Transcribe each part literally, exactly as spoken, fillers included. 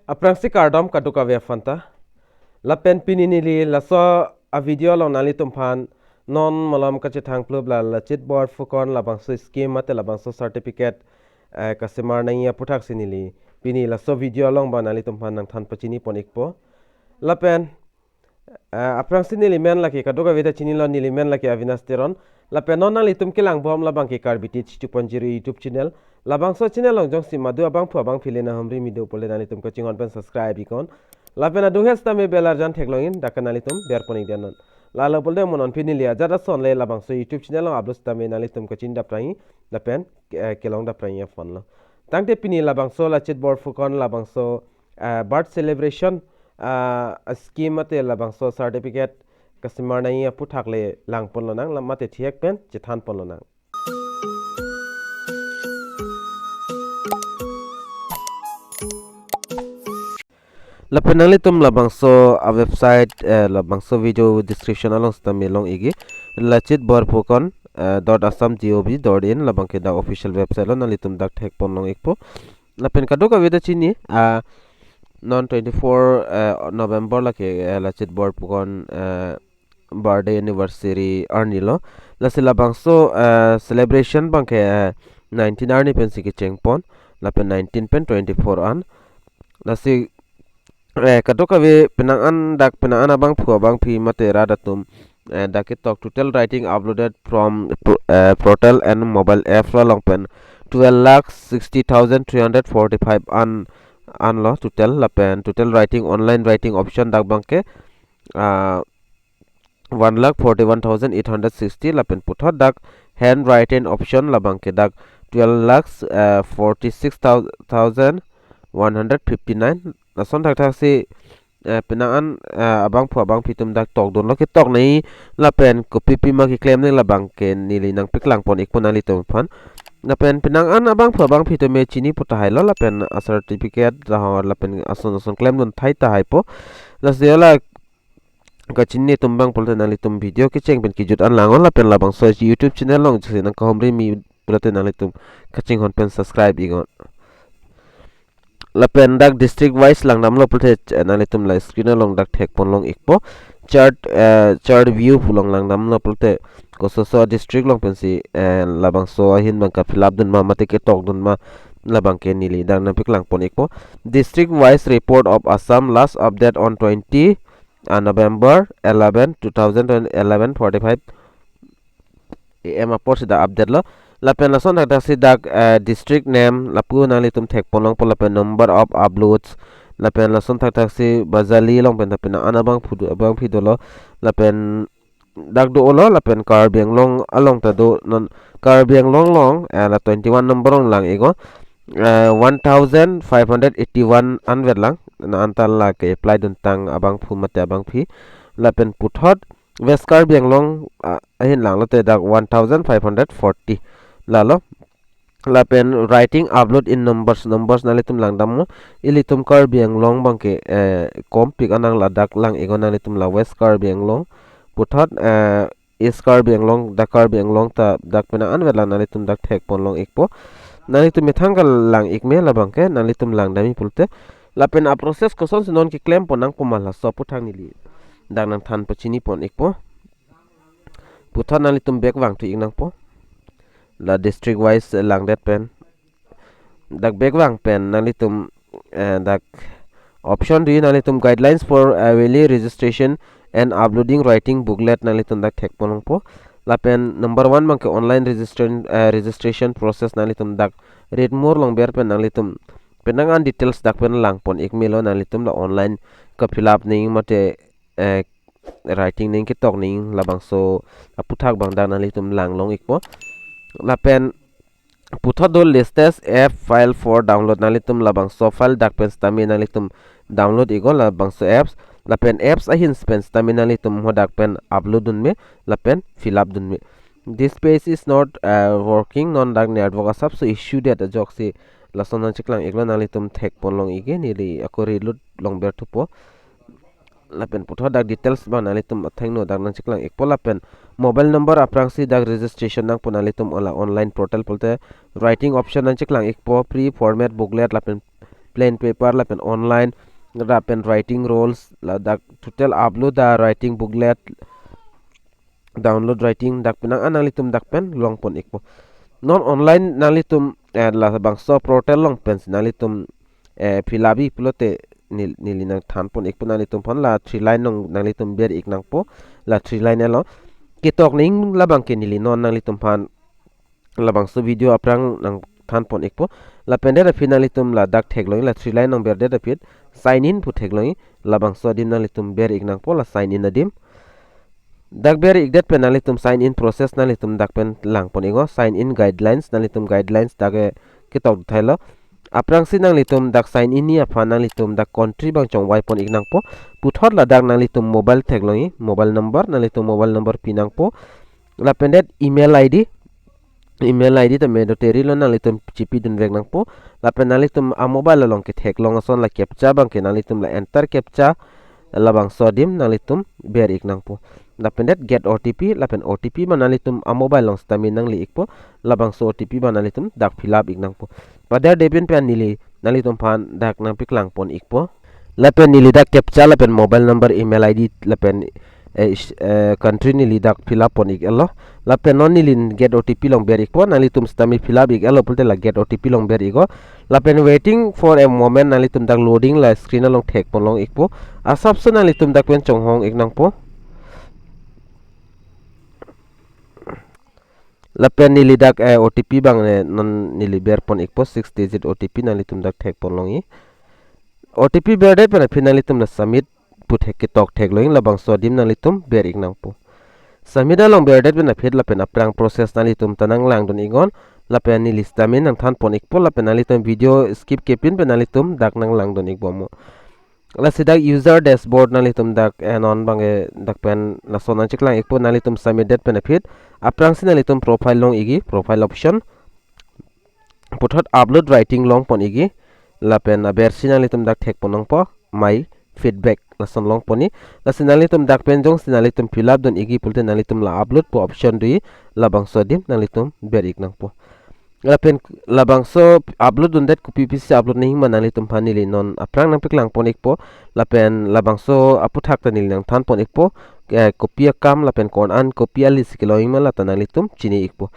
Aphrangsi kardom kadokave aphanta. Lapen pini neli laso a video along nanglitum aphan non malom kachethang plup la Lachit Borphukan labangso scheme mate labangso certificate, eh, kasemar nangji aputhaksi neli pini laso video along ba nanglitum aphan nangthan pachini pon ikpo. Lapen, eh, aphrangsi neli men lake kadokave ta chinilo, neli men lake Avinash Teron. Lapen non nanglitum kelang bom labangke Karbi Teach two point zero YouTube channel. Labangso channel along jongsi madu abangphu abangphi le nanghumri me do pule nanglitum kachinghon pen subscribe iknon. Lapen adung hes tame bell arjan theklongji, dak ke nanglitum ber pon ik dianon. Lalo pule mo non pini neli ajat ason le labangso YouTube channel along upload tame nanglitum kachini dap rangji, lapen, eh, kelong dap rangji aphanlo. Tangte pini labangso Lachit Borphukan labangso, eh, birth celebration, ah, scheme mate labangso certificate kasemar nangji aputhak le lang pon lonang, la mate thihek pen chethan pon lonang. Lapen nanglitum labangso a website, eh, labangso video description along sitame long ikji, Lachit Borphukan, eh, dot assam G O V dot in, labangke dak official website lo, nanglitum dak thek pon long ikpo. Lapen kadokave ta chini, ah, non twenty-four, eh, November lake, eh, Lachit Borphukan, eh, birthday anniversary arni lo. Lasi labangso, eh, celebration abangke, eh, nineteen arni pensi kecheng pon, lapen nineteen pen twenty-four an. Lasi, eh, kadokave penang an dak penang an abangphu abangphi mate rat atum, eh, dak ketok total writing uploaded from pro-, eh, portal and mobile apps along pen twelve lakh sixty thousand three hundred forty-five an, anlo total, lapen total writing, online writing option dak abangke, ah, one lakh forty-one thousand eight hundred sixty, lapen puthot dak handwritten option labangke dak twelve lakhs, eh, forty-six thousand one hundred fifty-nine. Lason thakthaksi, eh, penang an, eh, abangphu abangphi atum dak tokdunlo, ketok nangji lapen kopi pima keklem nangji labangke neli nangpeklang pon ikpo nanglitum aphan. Lapen penang an abangphu abangphi atum me chini pu tahai lo, lapen a certificate lahor lapen ason ason klemdun thai tahai po. Lasi la kachini atum abang pulote nanglitum video kecheng pen kejut an langnon, lapen labangso YouTube channel along jongsi nangkahumri me pulote nanglitum kachinghon pen subscribe iknon. Lapen dak district wise langdamlo pulote, eh, nanglitum la screen along dak thek pon long ikpo. Chart, eh, chart view pu along langdamlo pulote kososo district along pensi, eh, labangso ahin abang ka-fill up dun ma mate ketok dun ma, labangke neli dak nangpeklang pon ikpo. District wise report of Assam, last update on twenty, ah, November eleven, two thousand eleven, forty-five A M apor si dak update lo. Lapen lason dak, dak si dak, eh, district name lapu nanglitum thek pon longpo, lapen number of uploads, lapen lason thakthaksi Bajali along pen ta penang an abangphu do, abangphi dolo, lapen dak do-olo, lapen Karbi Anglong along ta do, non Karbi Anglong along, eh, la twenty-one number along lang iknon, eh, one thousand five hundred eighty-one anvet lang, non anta la ke-apply duntang abangphu mate abangphi, lapen puthot West Karbi Anglong, ah, ahin langlote dak one thousand five hundred forty. Lalo. Lapen writing upload in numbers, numbers nanglitum langdamnon. Ilitum Karbi Anglong abangke, eh, kompik anang ladak lang iknon, nanglitum la West Karbi Anglong puthot, eh, East Karbi Anglong, dak Karbi Anglong ta dak penang anvet lang, nanglitum dak thek pon long ikpo. Nanglitum methang kalang ik me labangke, nanglitum langdamji pulote. Lapen a process kosonsi non keklem pon nangpo ma laso aputhak neli dak nangthan pachini pon ikpo. Puthot nanglitum back vangthu ik nangpo. La district wise, eh, langdet pen. Dak back vang pen nanglitum, eh, dak option do nanglitum guidelines for, eh, early registration and uploading writing booklet nanglitum dak thek pon longpo. Lapen number one abangke online registration, eh, registration process, nanglitum dak read more along ber pen nanglitum penang an details dak pen lang pon ik melo, nanglitum la online ka-fill up nangji mate, eh, writing nangji, ketok nangji, labangso aputhak abang dak nanglitum lang long ikpo. Lapen puthot do latest app file for download, nanglitum labangso file dak pen sitame nanglitum download iknon labangso apps, lapen apps ahin pen sitame nanglitum hadak pen upload dun me lapen fill up dun me. This page is not, uh, working, non dak network asapso issue det ajoksi, lason nangcheklang iknon, nanglitum thek pon long ikji, neli ako reload along ber thupo. Lapen puthot dak details abang nanglitum athengno dak nangcheklang ikpo, lapen mobile number aphrangsi dak registration nangpo nanglitum la online portal pulote writing option nangcheklang ikpo, pre-format booklet lapen plain paper lapen online, lapen writing rules, ladak total upload a writing booklet, download writing dak penang an nanglitum dak pen longpon ikpo. Non online nanglitum, eh, labangso portal along pensi nanglitum, eh, fill up-ji pulote nel-, neli nangthanpon ikpo nanglitum aphan, la three line along nanglitum ber-ik nangpo, la three line along. Ketok ning labang ke neli non nanglitum aphan labangso video aphrang nangthanpon ikpo. Lapen det aphi nanglitum ladak theklongji, la three line along berdet aphi sign in pu theklongji, labangso adim nanglitum ber-ik nangpo, la sign in adim. Dak ber-ikdet pen nanglitum sign in process nanglitum dak pen langpon iknon, sign in guidelines, nanglitum guidelines dak, eh, ketok thailo. Aphrangsi nanglitum dak sign in-ji aphan nanglitum dak country abang chongvaipon ik nangpo. Puthot ladak nanglitum mobile theklongji, mobile number, nanglitum mobile number pi nangpo. Lapen det email I D, email I D ta mandatory lo, nanglitum chipidunvek nangpo. Lapen nanglitum a mobile along ketheklong ason la captcha abang ke nanglitum la enter captcha, labangso adim nanglitum ber-ik nangpo. Lapen det get O T P, lapen O T P abang nanglitum a mobile along sitame nangli ikpo, labangso O T P abang nanglitum dak fill up ik nangpo. Padar depin pen neli nanglitum aphan dak nangpaklangpon ikpo. Lapen neli dak captcha lapen mobile number, email I D lapen, eh, is-, eh, country neli dak fill up pon ik-etlo. Lapen non neli get O T P along ber-ikpo, nanglitum sitame fill up ik-etlo pulote la get O T P along ber-iknon. Lapen waiting for a moment, nanglitum dak loading la screen along thekponlong ikpo. Asapso nanglitum dak pen chonghong ik nangpo. Lapen neli dak, eh, O T P abang, eh, non neli berpon ikpo, six digit O T P, nanglitum dak thekponlongji. O T P berdet pen aphi nanglitum la submit pu thek ketok theklongji, labangso adim nanglitum ber-ik nangpo. Submit along berdet pen aphi lapen aphrang process nanglitum ta nanglangdun iknon, lapen neli sitame nangthanpon ikpo, lapen nanglitum video skip kepin pen nanglitum dak nanglangdun ikbomnon. Lasi dak user dashboard nanglitum dak, eh, non abang, eh, dak pen lason nangcheklang ikpo, nanglitum submit det pen aphi. Aphrangsi nanglitum profile long ikji, profile option. Puthot upload writing longpon ikji. Lapen abersi nanglitum dak thekpon nangpo, my feedback, lason longponji. Lasi nanglitum dak pen jongsi nanglitum fill up dun ikji pulote nanglitum la upload pu option doji, labangso adim nanglitum ber-ik nangpo. Lapen labangso upload dundet kopi pisi upload nangji ma nanglitum aphan neli non aphrang nangpaklangpon ikpo. Lapen labangso aphuthak ta neli nangthanpon ikpo. Eh, kopi akam lapen ko-an kopi alist kelongji ma lata nanglitum chini ikpo.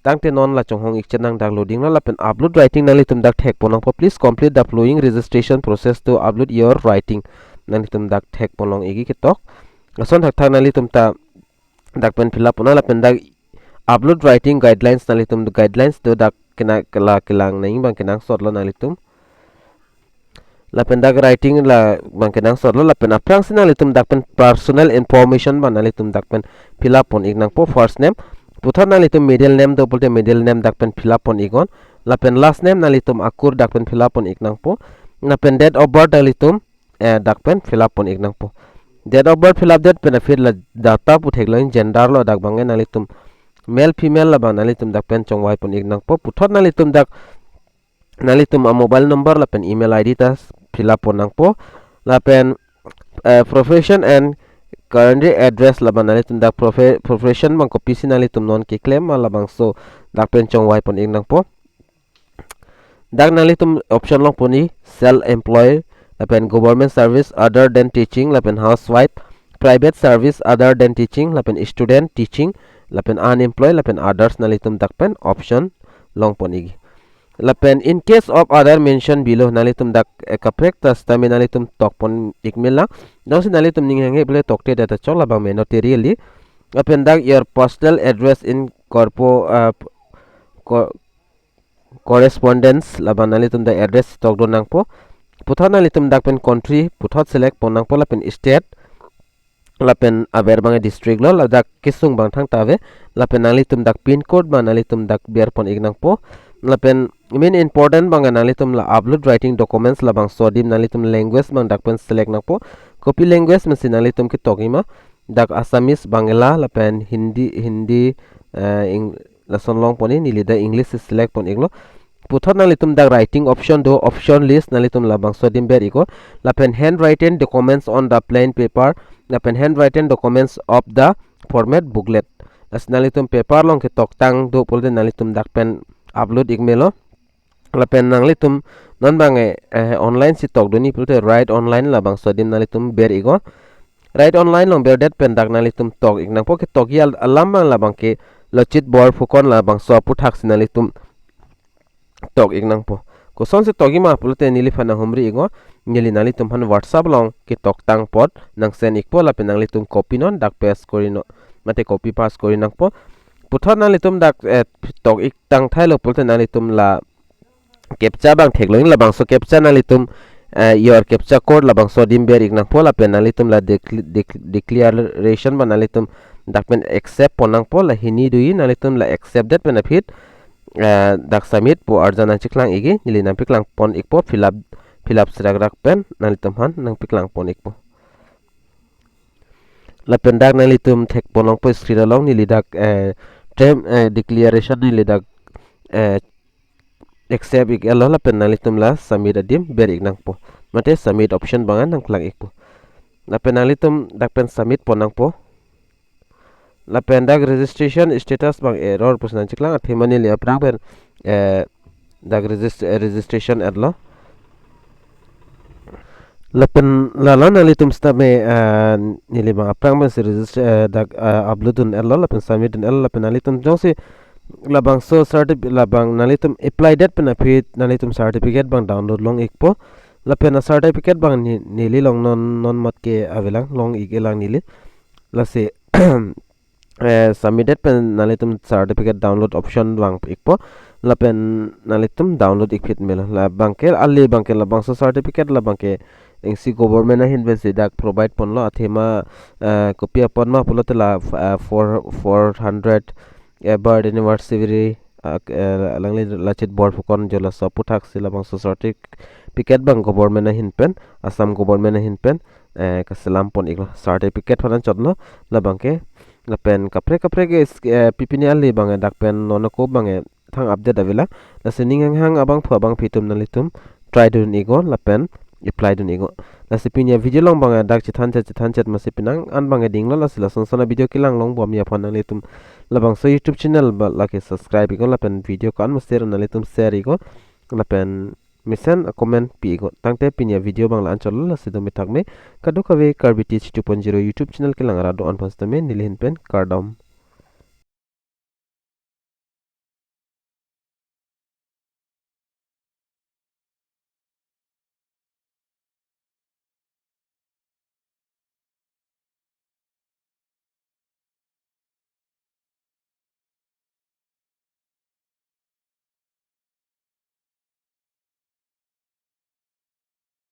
Tangte non la chonghong ikchet nang dak loading lo, lapen upload writing nanglitum dak thekpon nangpo. Please complete the following registration process to upload your writing. Nanglitum dak thekponlong ikji ketok. Lason thakthak nanglitum ta dak pen fill up pon nang, lapen dak upload writing guidelines, nanglitum guidelines do dak kena kela kelang nangji abang kenangsotlo nanglitum. Lapen dak writing labang kenangsotlo, lapen aphrangsi nanglitum dak pen personal information abang nanglitum dak pen fill up pon ik nangpo. First name, puthot nanglitum middle name do pulote middle name dak pen fill up pon iknon. Lapen last name nanglitum akur dak pen fill up pon ik nangpo. Lapen date of birth nanglitum, eh, dak pen fill up pon ik nangpo. Date of birth fill up det pen aphi la data pu theklong, gender lo dak abang, eh, nanglitum male female labang nanglitum dak pen chongvaipon ik nangpo. Puthot nanglitum dak nanglitum a mobile number lapen email I D ta fill up pon nangpo. Lapen, eh, profession and current address labang nanglitum dak profe-, profession abang kopisi nanglitum non keklem ma labangso dak pen chongvaipon ik nangpo. Dak nanglitum option longponji, self employed, lapen government service other than teaching, lapen housewife, private service other than teaching, lapen student, teaching, lapen unemployed, lapen others, nanglitum dak pen option longpon ikji. Lapen in case of other mention below, nanglitum dak, eh, kaprek ta sitame nanglitum tokpon ik melang. Jongsi nanglitum ning hanghe pule tokte data chok, labang mandatory kali. Lapen dak your postal address in corpo-, uh, co-, correspondence labang nanglitum dak address tokdun nangpo. Puthot nanglitum dak pen country puthot select pon nangpo, lapen state, lapen aber abang district lo, ladak kesung abang thangta ave. Lapen nanglitum dak pin code abang nanglitum dak berpon ik nangpo. Lapen main important abang nanglitum la upload writing documents labangso adim nanglitum language abang dak pen select nangpo. Kopi language pensi nanglitum ketokji ma, dak Assamese, Bangla, lapen Hindi, Hindi, eh, Eng-, lason longponji, neli dak English si select pon iklo. Puthot nanglitum dak writing option do, option list, nanglitum labangso adim ber iknon. Lapen handwritten documents on the plain paper, lapen handwritten documents of the format booklet. Lasi nanglitum paper along ketoktang do pulote nanglitum dak pen upload ik melo. Lapen nanglitum non bang eh, eh, online si tokdunji pulote write online labangso adim nanglitum ber iknon. Write online along berdet pen dak nanglitum tok ik nangpo, ketokji al- alam bang labangke Lachit Borphukan labangso aputhak si nanglitum tok ik nangpo. Kosonsi tokji ma pulote neliphan nanghumri iknon, neli nanglitum aphan WhatsApp along ketoktang apot nang send ikpo lapen nanglitum copy non dak paste korinon. Mate copy paste kori nangpo. Puthot nanglitum dak eh, tok ik tangthailo pulote nanglitum la captcha bang theklong, labangso captcha nanglitum eh, your captcha code labangso adim ber ik nangpo lapen nanglitum la decl- dec- declaration bang nanglitum dak pen accept pon nangpo, la hini doji, nanglitum la accept det pen aphi eh, dak submit pu arjan nangcheklang ikji, neli nangpeklang pon ikpo, fill up fill up serak rak pen nanglitum aphan nangpeklang pon ikpo. Lapen dak nanglitum thek pon nangpo screen along, neli dak eh, term eh, declaration neli dak eh, accept ik-etlo lapen nanglitum la submit adim ber ik nangpo. Mate submit option bang nangklang ikpo. Lapen nanglitum dak pen submit pon nangpo. Lapen dak registration status bang error pusi nangcheklang, athema neli aphrang pen eh, dak regist- eh, registration etlo. Lapen lalo nanglitum sitame eh, neli bang aphrang pensi register eh, dak eh, upload dun-etlo lapen submit dun-etlo lapen nanglitum jongsi labangso certificate labang nanglitum apply det pen aphi nanglitum certificate bang download long ikpo. Lapen a certificate bang ne- neli long non non mat ke avelang, long ik-elang neli. Lasi eh, submit det pen nanglitum certificate download option vang ikpo. Lapen nanglitum download ikphit melo. Labangke ali bangke labangso certificate labangke isi government ahin pensi dak provide ponlo, athema eh, kopi apot ma pulote la eh, four four hundred eh, birth anniversary ak- eh, alangli Lachit Borphukan jo laso aputhak si labangso certificate bang government ahin pen, Assam government ahin pen eh, kaselam pon iklo, certificate aphan anchotlo labangke. Lapen kaprek kaprek ke is- eh, pipini ali bang eh, dak pen non ako bang eh, thang update avelang. Lasi ning hanghang abangphu abangpi atum nanglitum try dun iknon lapen apply dun iknon. Lasi pini avideo along bang eh, dak chethan chet chethan chet masi penang an bang eh dinglo, lasi lason son avideo kelang longbom aphan nanglitum labangso YouTube channel ba lake subscribe iknon lapen video ko-an ma share nanglitum share iknon. Lapen mesen a comment pi iknon. Tangte pini avideo bang la anchotlo, lasi dome thakme, kadokave Karbi Teach two point zero YouTube channel kelang arat do-an aphan sitame neli ahin pen kardom.